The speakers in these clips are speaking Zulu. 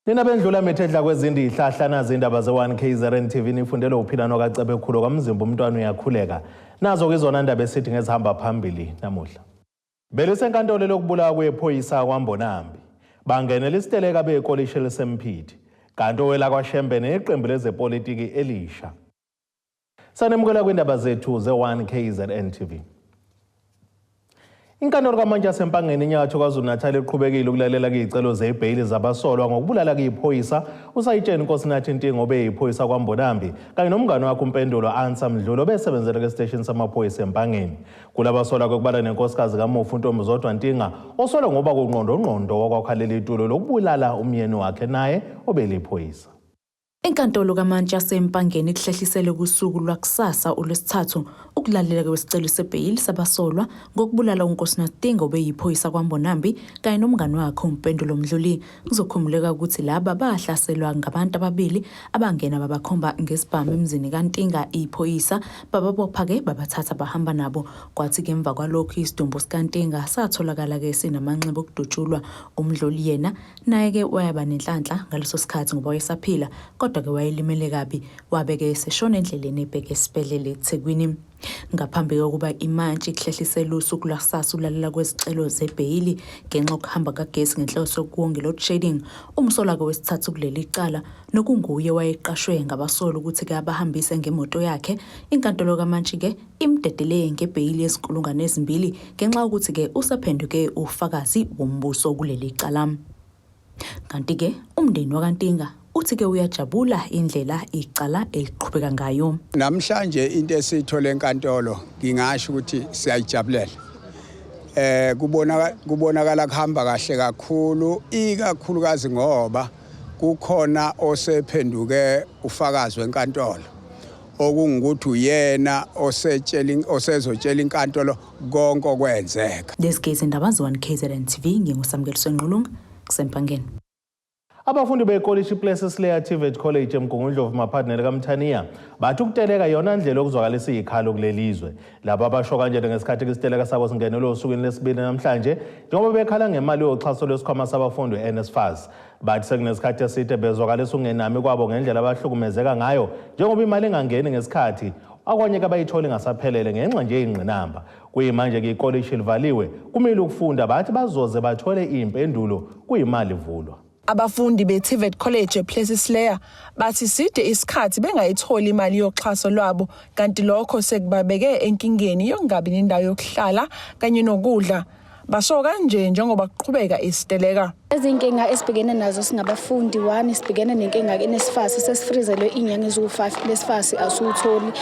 Nina bendlula mithedla kwezindi ihlahla nazi indaba ze-1 KZN TV nifundele uphila nokacebe khulo kwamzimba umntwana uyakhuleka. Nazo ke izona ndaba esithi ngezihamba phambili namuhla. Belisenkantolo lokubulawa kwephoyisa kwaMbonambi. Bangenela isiteleka bekolishi eliseMphithi. Kanti owela kwaShembe neqembu lezepolitiki elisha. Sanemukela kwindaba zethu ze-1 KZN TV. Inkantolo kaMantshi yaseMpangeni enyakatho KwaZulu-Natal iqhubekile ukulalela kuyicelo zebheyili zabasolwa ngokubulala kuyiphoyisa uSayitsheni Nkosinathi Ntingo obeyiphoyisa kwaMbonambi kanye nomngane wakhe uMpendulo Ansa Mdluli obesebenzela esiteshini samaphoyisa eMpangeni. Kulabasolwa kwekubala nenkosikazi kamufi uNtombizodwa Ntinga osolwa ngoba kungqondongqondo wakwakhalela itulo lokubulala umyeni wakhe naye obeliphoyisa. Inkantolo kaMantshi yaseMpangeni ikuhlehlisele kusuku lwakusasa uLwesithathu ukulaleleka kwesicelo sebheyili sabasolwa ngokubulala uNkosinathi Ntinga obeyiphoyisa kwaMbonambi kanye nomngani wakhe uMpendulo Mdluli. Kuzokhumbuleka ukuthi laba bahlaselwa ngabantu ababili abangena babakhomba ngesibhamu emzini kaNtinga iphoyisa, bababopha-ke babathatha bahamba nabo. Kwathi-ke emva kwalokhu isidumbu sikaNtinga satholakala-ke sinamanxeba okudutshulwa. UMdluli yena naye-ke wayaba nenhlanhla ngaleso sikhathi ngoba wayesaphila, kodwa-ke wayelimele kabi, wabe-ke eseshona endleleni ebheke esibhedlela eThekwini. Ngaphambi kokuba imantshi ikuhlehlisele usuku lwakusasa ulalela kwezicelo zebheyili ngenxa yokuhamba kagesi ngenhloso yokuwonga i-load shedding, umsolwa-ke wesithathu kuleli cala nokunguye wayeqashwe ngabasolwa ukuthi-ke abahambise ngemoto yakhe, inkantolo kamantshi-ke imdedele ngebheyili yezinkulungwane ezimbili ngenxa yokuthi-ke usephenduke ufakazi wombuso kuleli cala. Kanti-ke umndeni wakaNtinga uthi-ke uyajabula indlela icala eliqhubeka ngayo. Namhlanje into esiyithole enkantolo ngingasho ukuthi siyayijabulela. Kubonakala kuhamba kahle kakhulu, ikakhulukazi ngoba kukhona osephenduke ufakazi wenkantolo, okungukuthi uyena osetshela osezotshela inkantolo konke okwenzeka. Lezi ke izindaba ze-1 KZN TV, nginguSamukeliso Ngqulunga kuseMpangeni. Abafundi bekolishi iPlessislaer TVET College eMgungundlovu maphadnele kaMthaniya bathi ukuteleka yona ndlela yokuzwakalisa izikhalo kuleli zwe. Laba basho kanjena ngesikhathi isiteleka sabo singenelwe osukwini lesibili namhlanje njengoba bekhala ngemali yoxhaso lwesikhwama sabafundi u-NSFAS. Bathi sekunesikhathi eside bezwakalisa ukungenami kwabo ngendlela abahlukumezeka ngayo njengoba imali ingangeni ngesikhathi akwanye kabayitholi ngasaphelele ngenxa nje yengqinamba. Kuyimanje-ke ikolishi livaliwe kumile ukufunda, bathi bazoze bathole iy'mpendulo kuyimali ivulwa. Abafundi be-TVET College ePlessislaer bathi side isikhathi bengayitholi imali yoxhaso lwabo, kanti lokho sekubabeke enkingeni yokungabi nendawo yokuhlala kanye nokudla. Basho kanje njengoba kuqhubeka isiteleka. Izinkinga esibhekene nazo singabafundi, one, sibhekene nenkinga ke-NSFAS, sesifrizelwe iy'nyanga eziwu-5, NSFAS asiwutholi.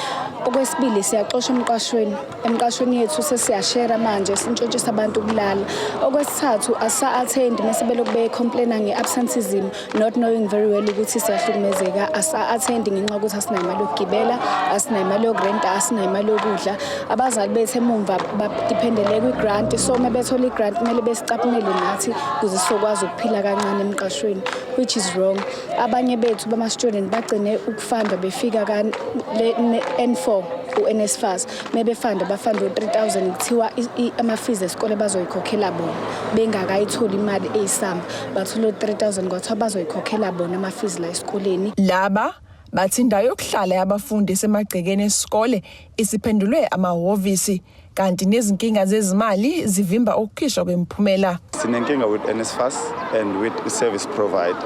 Okwesibili, siyaxoshwa emqashweni, emqashweni yethu sesiyashera manje, sintshontshisa abantu ukulala. Okwesithathu, asisa-attendi mese belokhu be-complaina nge-absenteeism, not knowing very well ukuthi siyahlukumezeka. Asa-attendi ngenxa yokuthi asinayo imali yokugibela, asinayo imali yokurenta, asinayo imali yokudla. Abazali bethu emumva badiphendele kwi-grant, so uma bethola i-grant kumele besicaphunele nathi ukuze sizokwazi ukuphila kancane emqashweni, which is wrong. Abanye bethu bama-student bagcine ukufanda befika ka-N4 u-NSFAS, mebefanda bafanda u-3000, kuthiwa ama-fees esikole bazoyikhokhela bona bengakayitholi imali eyisamba. Bathole u-3000, kwathiwa bazoyikhokhela bona ama-fees la esikoleni. Laba bathi indawo yokuhlala yabafundi esemagcekeni esikole isiphendulwe amahhovisi, kanti nezinkinga zezimali zivimba ukukhishwa kwemiphumela. Sinenkinga with NSFAS and with service provider.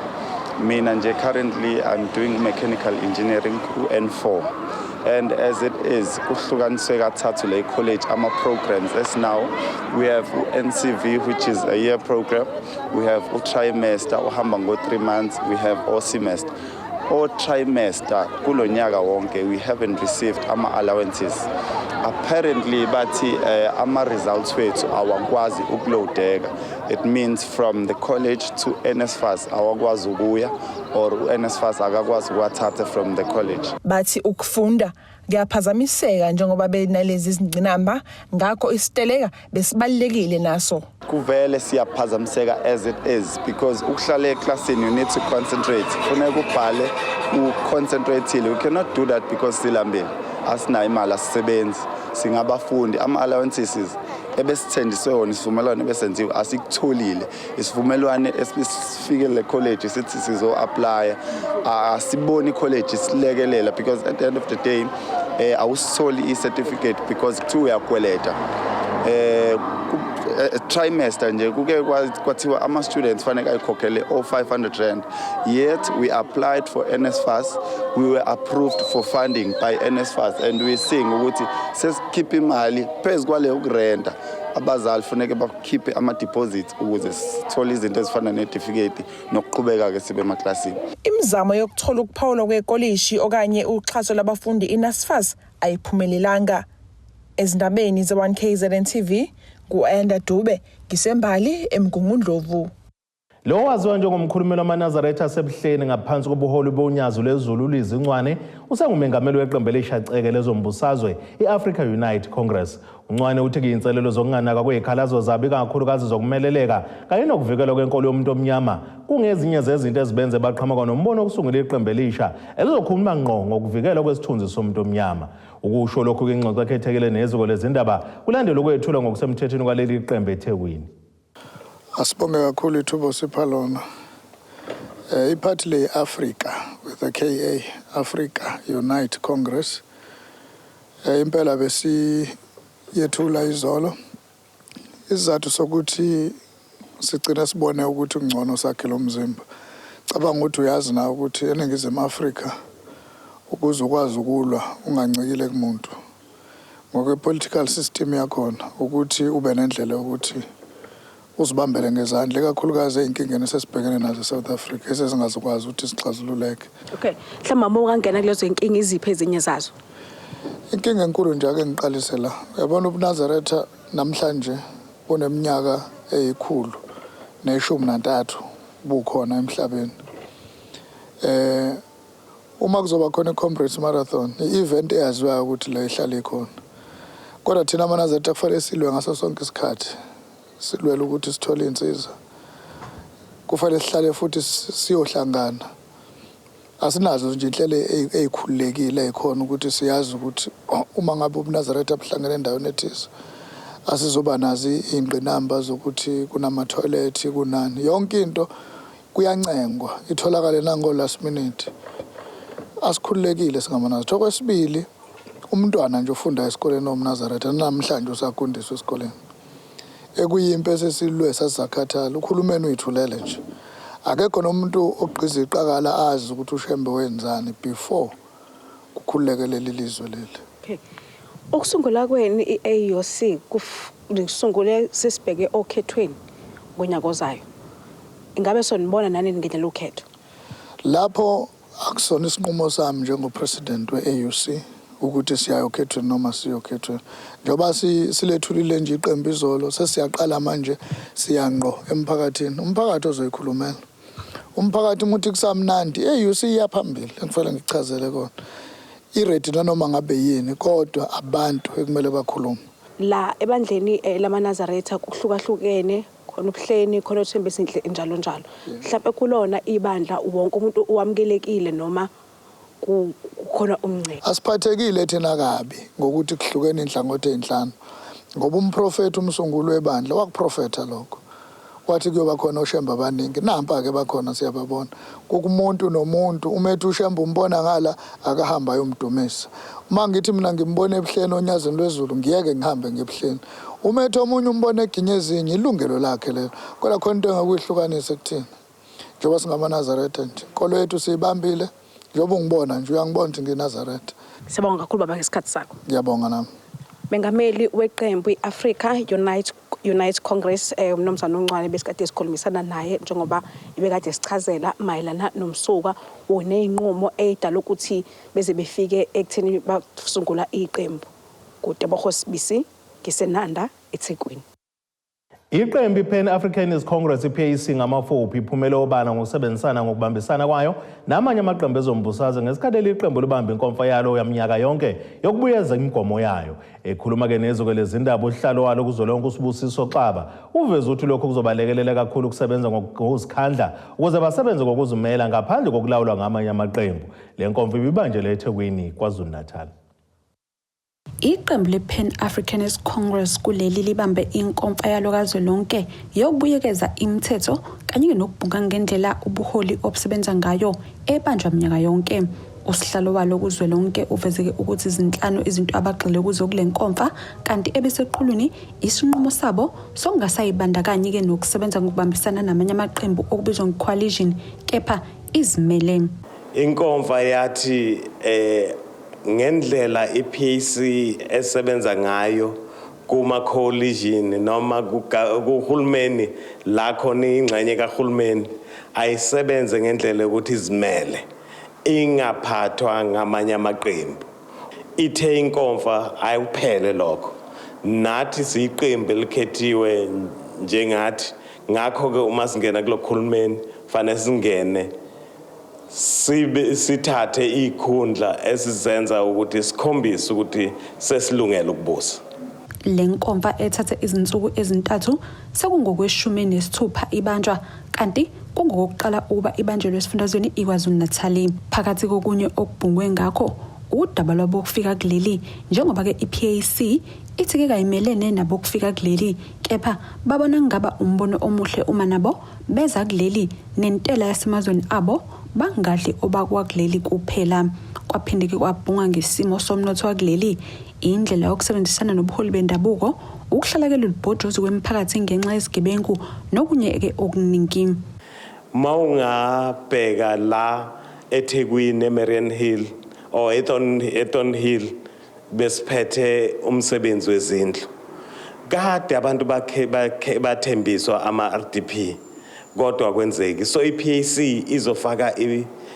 Mina nje currently I'm doing mechanical engineering ku-N4, and as it is kuhlukaniswe kathathu le college ama programs. As now we have u-NCV, which is a year program, we have u-trimester uhamba ngo-3 months, we have o-semester. O-trimester kulo nyaka wonke we haven't received ama-allowances. Apparently bathi ama-results wethu awakwazi ukuloadeka. It means from the college to NSFAS awakwazi ukuya, or u-NSFAS akakwazi ukuwathatha from the college. Bathi ukufunda kuyaphazamiseka njengoba benalezi zingqinamba, ngakho isiteleka besibalulekile naso. Kuvele siyaphazamiseka as it is, because ukuhlala eklasini you need to concentrate, funeka ubhale uconcentrateile. We cannot do that because silambile, asinayo imali, asisebenzi, singabafundi. Ama-allowances Ebesithenjiswe wona, isivumelwano ebesenziwe asikutholile. Isivumelwano esifike le college sithi sizo-applya, asiboni i-college silekelela, because at the end of the day awusitholi i-certificate because kuthiwa uyakweleta. Trimester nje kuke kwathiwa ama-students fanele ayikhokhele o-R500, yet we applied for NSFAS, we were approved for funding by NSFAS, and we seeing ukuthi sesikhipha imali phezu kwaleyo kurenta. Abazali funeke bakhiphe ama-deposits ukuze sithole izinto ezifana ne-certificate nokuqhubeka-ke sibe emaklasini. Imizamo yokuthola ukuphawula kwekolishi okanye uxhaso labafundi iNSFAS ayiphumelelanga. Ezindabeni ze-1KZN TV, ngu-Enda Dube, ngisembali eMgungundlovu. Lo waziwa njengomkhulumeli wamaNazaretha aseBuhleni ngaphansi kobuholi boNyazi lweZulu, uLizwi Ncwane, usengumengameli weqembu elishaceke lezombusazwe i-Africa Unite Congress. UNcwane uthi kuyinselelo zokunganakwa kwezikhalazo zabo, ikakhulukazi zokumeleleka kanye nokuvikelwa kwenkolo yomuntu omnyama, kungezinye zezinto ezibenze baqhamuka nombono wokusungula iqembu elisha elizokhuluma ngqo ngokuvikelwa kwesithunzi somuntu omnyama. Ukusho lokhu kwingxoxo ekhethekile neziko lezindaba kulandela ukwethulwa ngokusemthethweni kwaleli qembu eThekwini. Asibonge kakhulu ithuba osipha lona. Iphathi le Africa with the KA, Africa Unite Congress. Impela besi yethula izolo. Isizathu sokuthi sigcina sibone ukuthi kungcono sakhe lo mzimba. Cabanga ukuthi uyazi na ukuthi eNingizimu Afrika ukuze ukwazi ukulwa ungancikile kumuntu. Ngokwe-political system yakhona, ukuthi ube nendlela yokuthi uzibambele ngezandla, ikakhulukazi ey'nkingeni esesibhekene nazo e-South Africa esezingazukwazi ukuthi sixazululeke. Okay. Mhlawumbe uma ungangena kulezo inkinga, iziphi ezinye zazo? Inkinga enkulu nje, ake ngiqalise la. Uyabona, ubuNazaretha namhlanje buneminyaka eyi-113 bukhona emhlabeni. Uma kuzoba khona i-Comrades Marathon, i-event eyaziwayo ukuthi la ihlala ikhona. Kodwa thina amaNazaretha kufanele silwe ngaso sonke isikhathi. Silwele ukuthi sithole insiza. Kufanele sihlale futhi siyohlangana. Asinazo nje inhlelo ey'khululekile ey'khona ukuthi siyazi ukuthi uma ngabe ubuNazaretha buhlangene endaweni ethize asizoba nazo iy'ngqinamba zokuthi kunamathoyilethi, kunani, yonke into kuyancengwa itholakale nango-last minute. Asikhululekile singamaNazaretha. Okwesibili, umntwana nje ufunda esikoleni omNazaretha namhlanje usagundiswa esikoleni, ekuyimpi esesilwe sasizakhathala. Uhulumeni uyithulele nje, akekho nomuntu ogqiza iqakala azi ukuthi uShembe wenzani before kukhululeke leli lizwe leli. Okay. Ukusungula kweni i-AUC nisungule sesibheke okhethweni ngonyaka ozayo. Ingabe sonibona nani ningenela ukhetho? Lapho akusona isinqumo sami njengo-president we-AUC ukuthi siyayokhethweni noma siyokhethweni. Njengoba silethulile nje iqembu izolo, sesiyaqala manje, siya ngqo emphakathini. Umphakathi ozoyikhulumela, umphakathi uma uthi kusamnandi, i-AUC iya phambili. Engifanele ngikuchazele kona, i-ready nanoma ngabe yini, kodwa abantu ekumele bakhulume. La ebandleni lamaNazaretha kuhlukahlukene, khona uBuhleni, khona uThembezinhle, njalo njalo. Mhlawumbe kulona ibandla wonke umuntu uwamukelekile noma kukhona umngcele? Asiphathekile thina kabi ngokuthi kuhlukene inhlangothi ey'nhlanu, ngoba umprofethi umsunguli webandla wakuprofetha lokho, wathi kuyoba khona oShembe abaningi. Nampa-ke bakhona, siyababona. Kukumuntu nomuntu, uma ethi uShembe umbona ngala, akahamba ayomdumisa. Uma ngithi mina ngimbona eBuhleni oNyazini lweZulu, ngiyeke ngihambe ngeBuhleni. Uma ethi omunye umbona eginye ezinye, ilungelo lakhe lelo, kodwa khona into engakuyihlukanisa kuthina njengoba singamaNazaretha nje. Inkolo yethu siyibambile. Njengoba ungibona nje, uyangibona ukuthi ngiyiNazaretha. Siyabonga kakhulu baba ngesikhathi sakho. Ngiyabonga nami. Mengameli weqembu i-Africa Unite Congress, umnumzana uNcwane, besikade sikhulumisana naye njengoba ebekade sichazela mayelana nomsuka woneyinqumo eyidala ukuthi beze befike ekutheni basungula iqembu. KuTebogo Sibisi, ngiseNanda, eThekwini. Iqembu iPan Africanist Congress, iPAC ngamafuphi, iphumele obala ngokusebenzisana ngokubambisana kwayo namanye amaqembu ezombusazwe ngesikhathi leli qembu libamba inkomfa yalo yaminyaka yonke yokubuyeza imigomo yayo. Ekhuluma-ke neziko lezindaba, usihlalo walo kuzwelonke uSibusiso Xaba uveze ukuthi lokhu kuzobalekelela kakhulu ukusebenza ngokuzikhandla ukuze basebenze ngokuzimela ngaphandle kokulawulwa ngamanye amaqembu. Le nkomfa ibibanjelwe eThekwini, KwaZulu-Natal. Iqembu le-Pan Africanist Congress kuleli libambe inkomfa yalo kazwelonke yokubuyekeza imithetho kanye nokubhunga ngendlela ubuholi obusebenza ngayo ebanjwa minyaka yonke. Usihlalo walo kuzwelonke uvezeke ukuthi zinhlanu izinto abagxile kuzo kule nkomfa kanti ebeseqhulwini isinqumo sabo sokungasayibandakanyi-ke nokusebenza ngokubambisana namanye amaqembu okubizwa nge-coalition kepha izimele. Inkomfa yathi eh ngendlela iPAC esebenza ngayo kuma coalition noma kuhulumeni la khona ingxenye kahulumeni ayisebenze ngendlela yokuthi izimele ingaphathwa ngamanye amaqembu. Ithe inkomfa ayikuphele lokho, nathi siyiqembu elikhethiwe njengathi, ngakho-ke uma singena kulo khulumeni fanele singene sibe sithathe ikhundla esizenza ukuthi sikhombise ukuthi sesilungele ukubusa. Le nkomfa ethathe izinsuku ezintathu sekungokweshumi nesithupha ibanjwa kanti kungokokuqala ukuba ibanjelwe esifundazweni iKwaZulu-Natal. Phakathi kokunye okubhungwe ngakho udaba lwabokufika kuleli njengoba-ke i-PAC ithi-ke kayimelene nabokufika kuleli kepha babona kungaba umbono omuhle uma nabo beza kuleli nentela yasemazweni abo bangadli obakwakuleli kuphela. Kwaphinde-ke kwabhungwa ngesimo somnotho wakuleli, indlela yokusebenzisana nobuholi bendabuko, ukuhlala kelulubhojozi kwemiphakathi ngenxa yezigebengu nokunye-ke okuningi. Mawungabheka la eThekwini eMarian Hill or eThornhill besiphethe umsebenzi wezindlu. Kade abantu bakhe bathembiswa ama-RDP kodwa kwenzeki. So i-PAC izofaka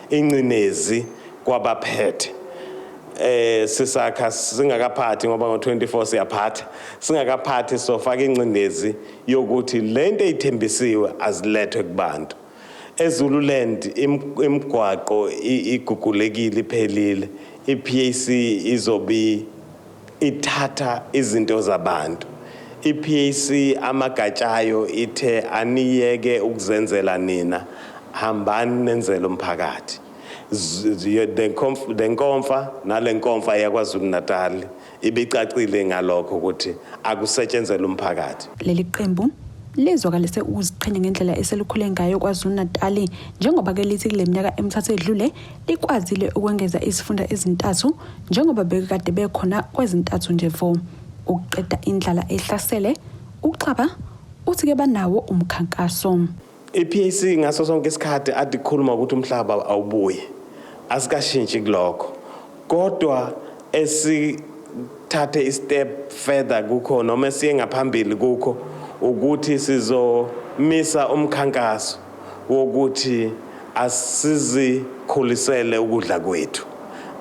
incinezi kwabaphethe. Sisakha singakaphathi ngoba ngo-24 siyaphatha. Singakaphathi sofaka ingcindezi yokuthi lento eyithembisiwe azilethwe kubantu. EZululand imigwaqo igugulekile iphelile. I-PAC izobe ithatha izinto zabantu. I-PAC amagatshayo ithe aniyeke ukuzenzela nina, hambani nenzele umphakathi. Le nkomfa nale nkomfa yaKwaZulu Natal ibicacile ngalokho ukuthi akusetshenzelwe umphakathi. Leli qembu lizwakalise ukuziqhenya ngendlela eselikhule ngayo KwaZulu-Natal njengoba-ke lithi kule minyaka emithathu edlule likwazile ukwengeza izifunda ezintathu njengoba bekade bekhona kwezintathu nje vo. Ukuqeda indlala ehlasele uXaba uthi-ke banawo umkhankaso. I-PAC ngaso sonke isikhathi ade ikhuluma ukuthi umhlaba awubuye, asikashintshi kulokho, kodwa esithathe i-step further kukho noma esiye ngaphambili kukho ukuthi sizomisa umkhankaso wokuthi asizikhulisele ukudla kwethu,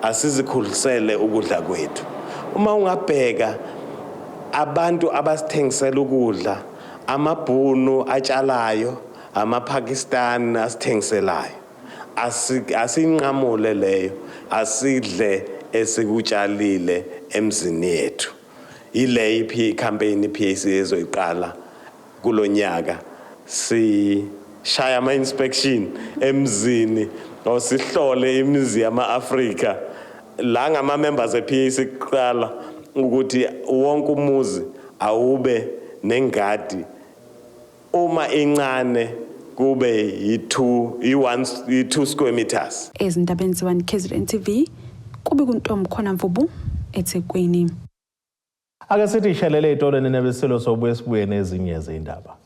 asizikhulisele ukudla kwethu. Uma ungabheka abantu abasithengisela ukudla, amabhunu atshalayo, amaPakistan asithengiselayo, asinqamule leyo, asidle esikutshalile emzini yethu. Ile i-campaign i-PAC ezoyiqala kulonyaka. Sishaya ama-inspection emzini or sihlole imizi yama-Afrika la ngama-members e-PAC kuqala ukuthi wonke umuzi awube nengadi, uma incane kube yi-2 yi-1 yi-2 square meters. Ezindabeni ze-1 KZN TV kube kuNtombi khona Mvubu eThekwini. Ake sithi ishelele ey'tolo nenebesilo sobuye sibuye nezinye zey'ndaba.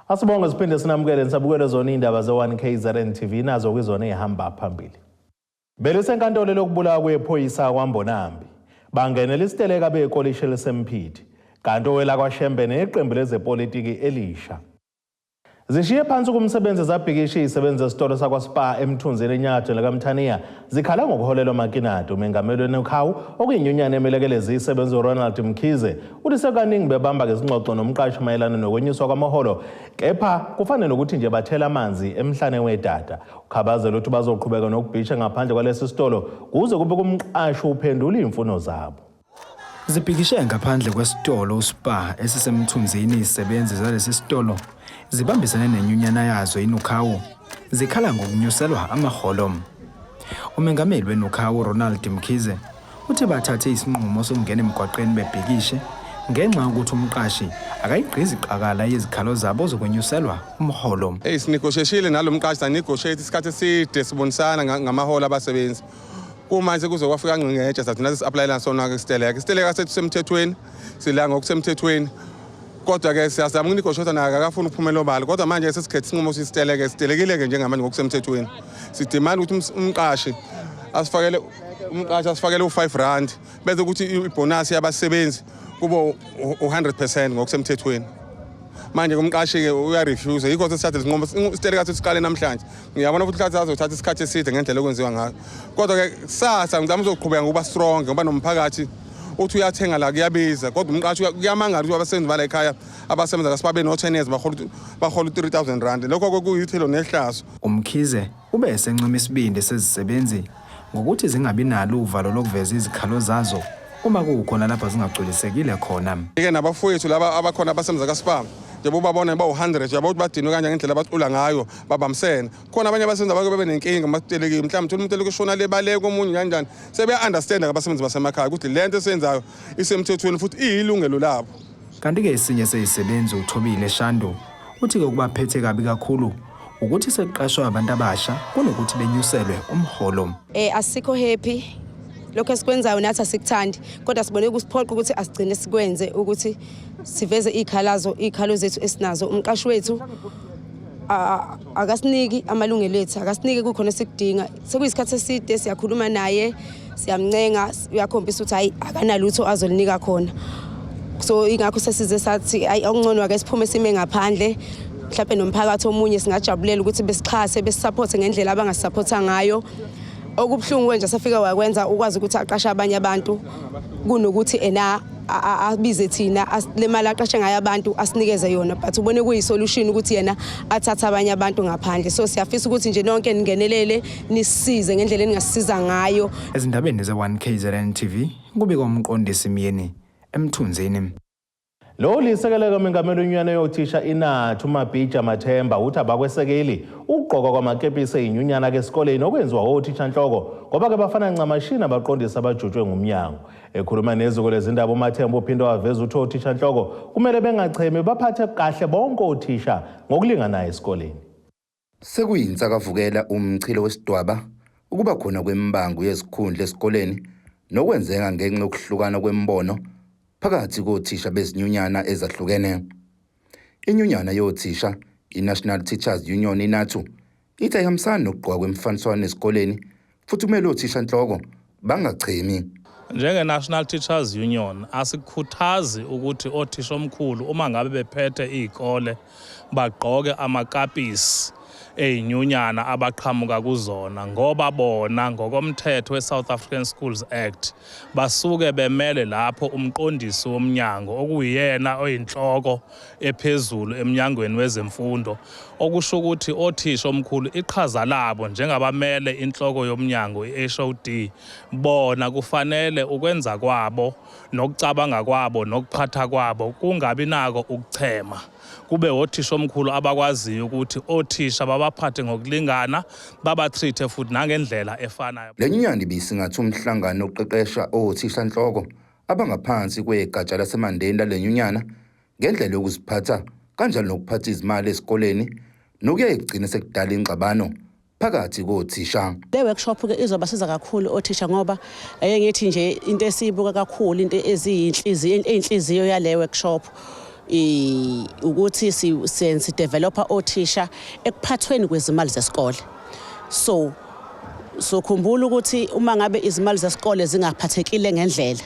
Asibonge siphinde sinamukele nisabukele zona iy'ndaba ze-1 KZN TV nazo kwizona ey'hamba phambili. Belisenkantolo lokubulawa kwephoyisa kwaMbonambi. Bangenela isiteleka bekolishi eliseMphithi. Kanti owela kwaShembe neqembu lezepolitiki elisha. Zishiye phansi kumsebenzi zabhikisha izisebenzi zesitolo sakwaSpar eMthunzini enyakatho likaMthaniya zikhala ngokuholelwa makinati. Umengameli weNokhawu okuyinyunyana emelekelezi izisebenzi uRonald Mkhize uthi sekaningi bebamba ngezingxoxo nomqashi mayelana nokwenyuswa kwamaholo, kepha kufanele nokuthi nje bathele amanzi emhlane wedada. Ukhabazela uthi bazoqhubeka nokubhisha ngaphandle kwalesi sitolo kuze kube kumqashi uphendula iy'mfuno zabo. Zibhikishe ngaphandle kwesitolo uSpar esiseMthunzini izisebenzi zalesi sitolo. zibambisene nenyunyana yazo iNukawu zikhala ngokunyuselwa amaholo. Umengameli weNukawu Ronald Mkhize uthe bathathe isinqumo sokungena emgwaqeni bebhikishe ngenxa yokuthi umqashi akayigqizi qakala yezikhalo zabo zokwenyuselwa umholo. Hey, sinegotiate nalo mqashi, sanegotiate isikhathi eside sibonisana ngamaholo abasebenzi. Kumanje kuze kwafika ngqingetshe sathi nathi si-applyela sona-ke isiteleka. Isiteleka sethu semthethweni, sila ngokusemthethweni. Kodwa-ke siyazama ukunegotiate naye, akafuni ukuphumela obala. Kodwa manje sesikhethe isinqumo sisiteleke, sitelekile-ke njengamanje ngokusemthethweni. Sidimanda ukuthi umqashi asifakele u-R5 bese kuthi ibhonasi yabasebenzi kube u-100% ngokusemthethweni. Manje umqashi-ke uyarefuse, yikho sesithathe isinqumo isiteleka sethu siqale namhlanje. Ngiyabona ukuthi mhlawumbe azothatha isikhathi eside ngendlela okwenziwa ngayo. Kodwa-ke kusasa ngizama uzoqhubeka ngokuba strong ngoba nomphakathi uthi uyathenga la kuyabiza, kodwa umqashi kuyamangala ukuthi abasebenzi bala ekhaya abasebenza kasibabe no-10 years bahola u-R3000. Lokho-ke kuyithelo nehlazo. UMkhize ube esencoma isibindi sezisebenzi ngokuthi zingabi nalo uvalo lokuveza izikhalo zazo uma kukhona lapho zingagculisekile khona. Ke nabafowethu laba abakhona abasebenza kaSpar, njengoba ubabona bawu-100, uyabona ukuthi badinwe kanjani ngendlela abacula ngayo babambisene. Khona abanye abasebenzi abake bebe nenkinga masitelekile, mhlawumbe uthola umuntu elokhu eshona lebaleka omunye kanjani. Sebeya-understanda abasebenzi basemakhaya ukuthi le nto esiyenzayo isemthethweni futhi iyilungelo labo. Kanti-ke esinye sezisebenzi uThobile Shandu uthi-ke kubaphethe kabi kakhulu ukuthi sekuqashwa abantu abasha kunokuthi benyuselwe umholo. Asikho happy lokho esikwenzayo, nathi asikuthandi, kodwa sibone kusiphoqa ukuthi asigcine sikwenze ukuthi siveze izikhalazo, izikhalo zethu esinazo. Umqashi wethu akasiniki amalungelo ethu, akasiniki kukhona esikudinga. Sekuyisikhathi eside siyakhuluma naye, siyamncenga, uyakhombisa ukuthi hayi, akanalutho azolinika khona. So ingakho sesize sathi hayi, okungcono ake siphume sime ngaphandle, mhlawumbe nomphakathi omunye singajabulela ukuthi besixhase, besisupporte ngendlela abangasupporta ngayo. Okubuhlungu nje safika wakwenza ukwazi ukuthi aqashe abanye abantu kunokuthi ena abize thina, le mali aqashe ngayo abantu asinikeze yona, but ubone kuyi-solution ukuthi yena athathe abanye abantu ngaphandle. So siyafisa ukuthi nje nonke ningenelele, nisisize ngendlela eningasisiza ngayo. Ezindabeni ze-1 KZN TV, kubikwa uMqondisi Myeni eMthunzini. Lo lisekela kamengameli wenyunyana yothisha iNathu Mabhija Mathemba uthi abakwesekeli ukugqokwa kwamakepisi eyinyunyana ke esikoleni okwenziwa othishanhloko ngoba ke bafana ncamashini abaqondisi abajutshwe ngumnyango. Ekhuluma neziko lezindaba, uMathemba uphinde waveza ukuthi othishanhloko kumele bengachemi, baphathe kahle bonke othisha ngokulinganayo esikoleni. Sekuyinsakavukela umchilo wesidwaba ukuba khona kwemibango yezikhundla esikoleni nokwenzeka ngenxa yokuhlukana kwemibono phakathi kothisha bezinyunyana ezahlukene. Inyunyana yothisha i-National Teachers Union, iNathu, ithi ayihambisani nokugqoka kwemifaniswano esikoleni futhi kumele othishanhloko bangachemi. Njenge-National Teachers Union asikhuthazi ukuthi othisha omkhulu uma ngabe bephethe iy'kole bagqoke amakapisi ey'nyunyana abaqhamuka kuzona, ngoba bona ngokomthetho we-South African Schools Act basuke bemele lapho umqondisi womnyango, okuyiyena oyinhloko ephezulu emnyangweni wezemfundo, okusho ukuthi othisha omkhulu iqhaza labo njengabamele inhloko yomnyango, i-HOD, bona kufanele ukwenza kwabo nokucabanga kwabo nokuphatha kwabo kungabi nako ukuchema, kube othisha omkhulu abakwaziyo ukuthi othisha babaphathe ngokulingana, babatreat futhi nangendlela efanayo. Le nyunyana ibisingathe umhlangano oqeqesha othishanhloko abangaphansi kwegatsha laseMandeni lale nyunyana ngendlela yokuziphatha kanjalo nokuphatha izimali esikoleni, nokuyaye kugcine sekudala ingxabano phakathi kothisha. Le workshop ke izobasiza kakhulu othisha, ngoba ake ngithi nje into esiyibuka kakhulu, into eziyinhliziyo, eyinhliziyo yale workshop ukuthi si developa othisha ekuphathweni kwezimali zesikole. So khumbula ukuthi uma ngabe izimali zesikole zingaphathekile ngendlela,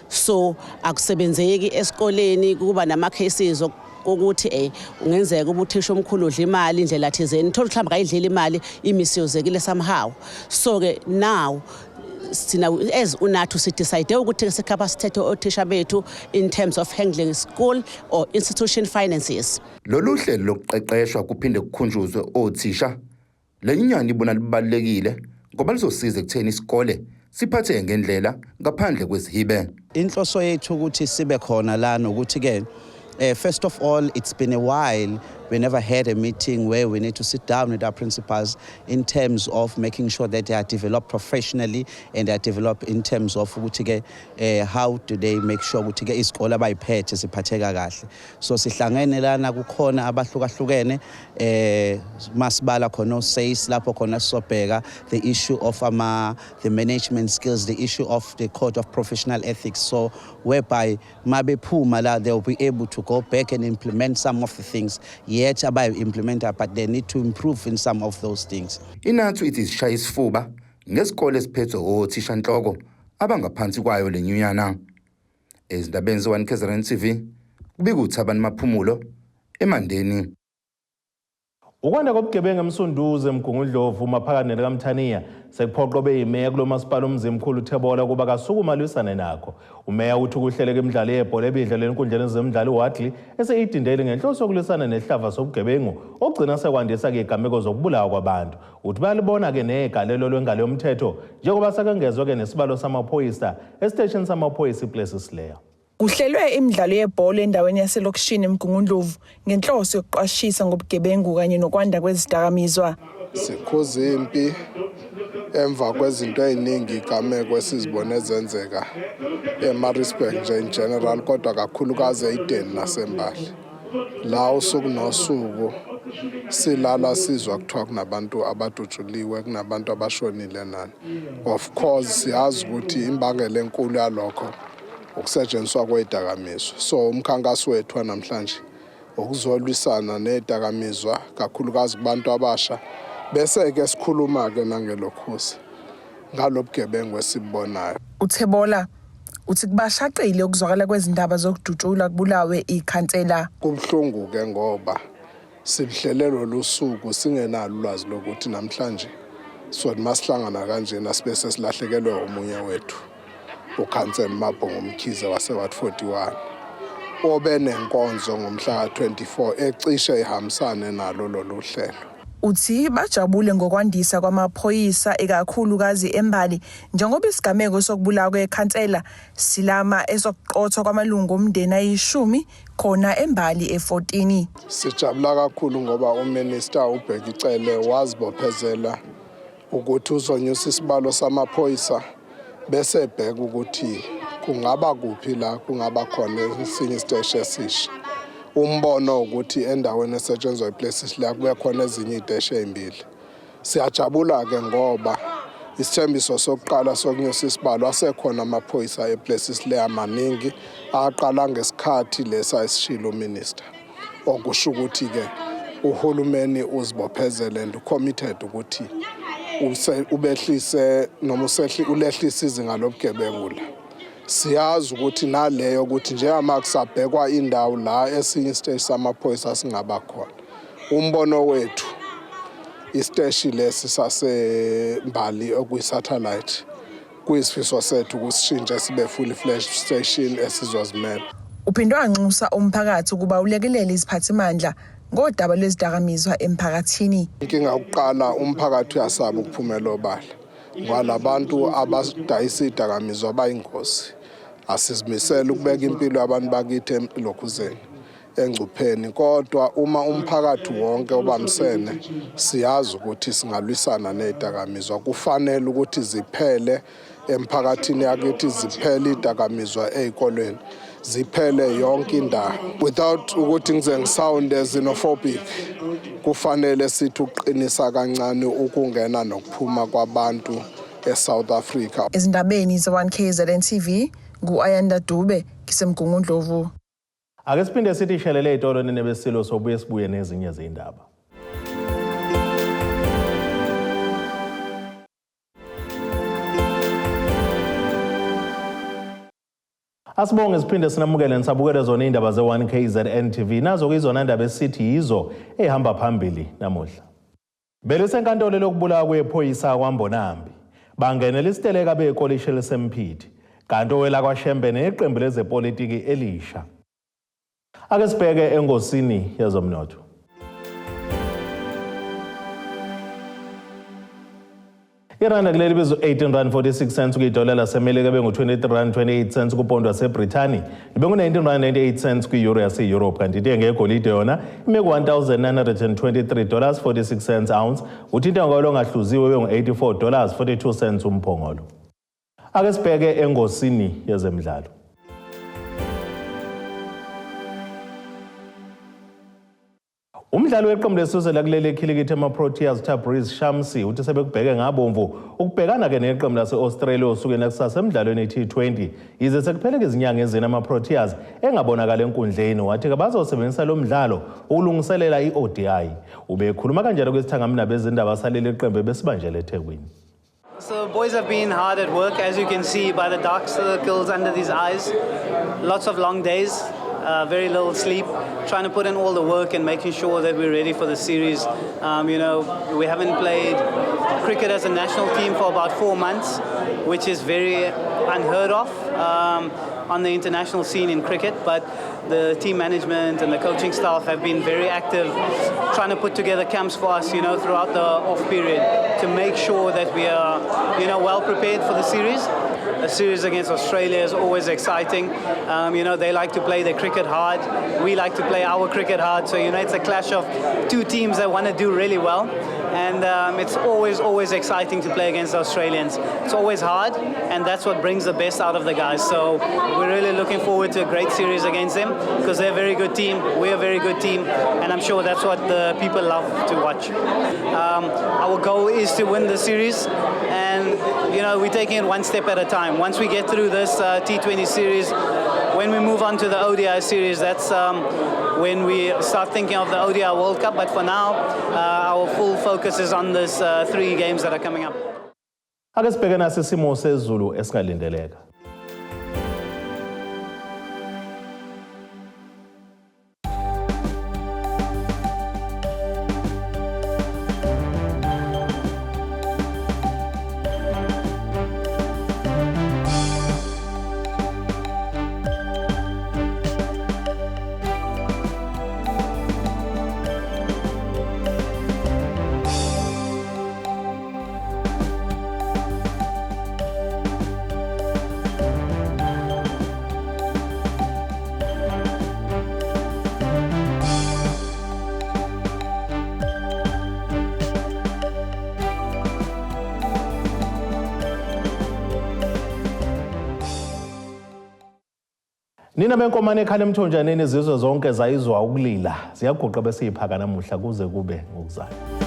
so akusebenzeki esikoleni, kuba nama cases ukuthi ungenzeka uba uthisha omkhulu udla imali indlela thizeni, thola mhlawumbe kayidlile imali, imisiyozekile somehow. So ke now sina as uNathu sidecide ukuthi sicapacitate othisha bethu in terms of handling school or institution finances. Lolu hlelo lokuqeqeshwa kuphinde kukhunjuzwe othisha, le nyunyana ibona libalulekile ngoba lizosiza ekutheni isikole siphatheke ngendlela ngaphandle kwezihibe. Inhloso yethu ukuthi sibe khona lana ukuthi ke first of all, it's been a while. We never had a meeting where we need to sit down with our principals in terms of making sure that they are developed professionally and they are developed in terms of ukuthi ke how do they make sure ukuthi ke isikole abayiphethe siphatheka kahle. So sihlangene lana, kukhona abahlukahlukene, masibala khona oSACE, lapho khona sizobheka the issue of ama the management skills, the issue of the code of professional ethics, so whereby mabephuma la, they will be able to go back and implement some of the things yet abayi-implementa, but they need to improve in some of those things. INATU ithi isishaya isifuba ngesikole esiphethwe othishanhloko abangaphansi kwayo lenyunyana. Ezindabeni ze-1 KZN TV, kubika uThabani Maphumulo eMandeni. Ukwanda kobugebengu eMsunduzi, eMgungundlovu, maphakathi nelikaMthaniya sekuphoqa obeyimeya kulo masipala uMzimkhulu Thebolla ukuba kasukuma alwisane nakho. Umeya uthi ukuhleleka imidlalo yebhola ebidlalwe enkundleni zemidlalo iWadley ese-Edendale ngenhloso yokulwisana nesihlava sobugebengu okugcina sekwandisa-ke izigameko zokubulawa kwabantu. Uthi bayalibona-ke negalelo lwengalo yomthetho njengoba sekengezwe-ke nesibalo samaphoyisa esiteshini samaphoyisa iPlessislaer. Kuhlelwe imidlalo yebhola endaweni yaselokishini eMgungundlovu ngenhloso yokuqwashisa ngobugebengu kanye nokwanda kwezidakamizwa. Sikhuza impi emva kwezinto ey'ningi, igameko esizibone zenzeka eMaritzburg nje in general, kodwa kakhulukazi e-Eden naseMbali, la usuku nosuku silala sizwa kuthiwa kunabantu abadutshuliwe, kunabantu abashonile nani. Of course siyazi ukuthi imbangela enkulu yalokho ukusetshenziswa kwey'dakamizwa, so umkhankaso wethu wanamhlanje ukuzolwisana ney'dakamizwa, kakhulukazi kubantu abasha, bese-ke sikhuluma-ke nangelokhuza ngalobugebengu esibubonayo. UThebolla uthi kubashaqile ukuzwakala kwezindaba zokudutshulwa kubulawe ikhansela. Kubuhlungu-ke ngoba sibuhlele lolu suku singenalo ulwazi lokuthi namhlanje sothi masihlangana kanjena sibe sesilahlekelwe omunye wethu, ukhansela Mabhongo Mkhize wase-Ward 41, obenenkonzo ngomhla ka-24 ecishe ihambisane nalo lolu hlelo. Uthi bajabule ngokwandisa kwamaphoyisa, ikakhulukazi eMbali, njengoba isigameko sokubulawa kwekhansela silama esokuqothwa kwamalungu omndeni ayishumi khona eMbali e-14. Sijabula kakhulu ngoba uMinister uBheki Cele wazibophezela ukuthi uzonyusa isibalo samaphoyisa, bese ebheka ukuthi kungaba kuphi la kungaba khona esinye isiteshi esisha. Umbono ukuthi endaweni esetshenzwa iPlessislaer kube khona ezinye iy'teshi ey'mbili. Siyajabula-ke ngoba isithembiso sokuqala sokunyusa isibalo asekhona amaphoyisa ePlessislaer maningi, aqala ngesikhathi lesa esishilo uminister, okusho ukuthi-ke uhulumeni uzibophezele and ucommitted ukuthi ubehlise noma ulehlise izinga lobugebengu la. Siyazi ukuthi naleyo ukuthi njengama kusabhekwa indawo la esinye isiteshi samaphoyisa singaba khona, umbono wethu isiteshi lesi saseMbali okuyi-satellite kuyisifiso sethu ukusishintsha sibe fully fledged station esizozimela. Uphinde wanxusa umphakathi ukuba ulekelele iziphathimandla ngodaba lwezidakamizwa emphakathini. Inkinga yokuqala, umphakathi uyasaba ukuphumela obala ngoba labantu abadayisa iy'dakamizwa bayingozi. Asizimisele ukubeka impilo yabantu bakithi elokhuzeni engcupheni, kodwa uma umphakathi wonke ubambisene siyazi ukuthi singalwisana ney'dakamizwa. Kufanele ukuthi ziphele emphakathini yakithi, ziphele iy'dakamizwa ey'kolweni, ziphele yonke indawo. Without ukuthi ngize ngisounde xenophobic, kufanele sithi ukuqinisa kancane ukungena nokuphuma kwabantu eSouth Africa. Ezindabeni ze-1 KZN TV, ngu-Ayanda Dube, ngiseMgungundlovu. Ake siphinde sithi shelele ey'tolo nene besilo, sobuye sibuye nezinye zey'ndaba. Asibonge siphinde sinamukele nisabukele zona iy'ndaba ze-1 KZN TV. Nazo-ke izona ndaba esithi yizo ey'hamba phambili namuhla. Belisenkantolo lokubulawa kwephoyisa kwaMbonambi. Bangenela isiteleka bekolishi eliseMphithi. Kanti owela kwaShembe neqembu lezepolitiki elisha. Ake sibheke engosini yezomnotho. Iranda kuleli bizo 18 rand 46 cents kwidola laseMelika, bengu-23 rand 28 cents kupondo waseBrithani, bengu-19 rand 98 cents kwi-euro yase-Europe. Kanti intengo yegolide yona ime ku-$1,923 dollars 46 cents ounce, kuthi intengo yolongahluziwe bengu-$84 dollars 42 cents umphongolo. Ake sibheke engosini yezemidlalo. Umdlali weqembu lesizwe lakuleli ekhilikithi ama-Proteas uTabriz Shamsi uthi sebekubheke ngabomvu ukubhekana-ke neqembu lase-Australia osukwini lakusasa emdlalweni i-T20, yize sekupheleke izinyanga ezine ama-Proteas engabonakala enkundleni. Wathi-ke bazosebenzisa lo mdlalo ukulungiselela i-ODI. Ubekhuluma kanjalo kwesithangamini nabezindaba saleli qembu ebesibanjele eThekwini. So boys have been hard at work, as you can see by the dark circles under these eyes. Lots of long days, very little sleep, trying to put in all the work and making sure that we're ready for the series. We haven't played cricket as a national team for about 4 months, which is very unheard of on the international scene in cricket, but the team management and the coaching staff have been very active trying to put together camps for us, throughout the off period to make sure that we are, well prepared for the series. A series against Australia is always exciting. They like to play their cricket hard. We like to play our cricket hard. So, it's a clash of two teams that want to do really well. And it's always, always exciting to play against the Australians. It's always hard, and that's what brings the best out of the guys. So we're really looking forward to a great series against them because they're a very good team. We're a very good team, and I'm sure that's what the people love to watch. Our goal is to win the series, and, we're taking it one step at a time. Once we get through this T20 series, when we move on to the ODI series, that's when we start thinking of the ODI World Cup. But for now, our full focus is on this 3 games that are coming up. Ake sibheke nasi isimo sezulu esingalindeleka. Nina benkomane ekhala emthonjaneni, izizwe zonke zayizwa ukulila ziyaguqa bese yiphaka namuhla kuze kube ngokuzayo.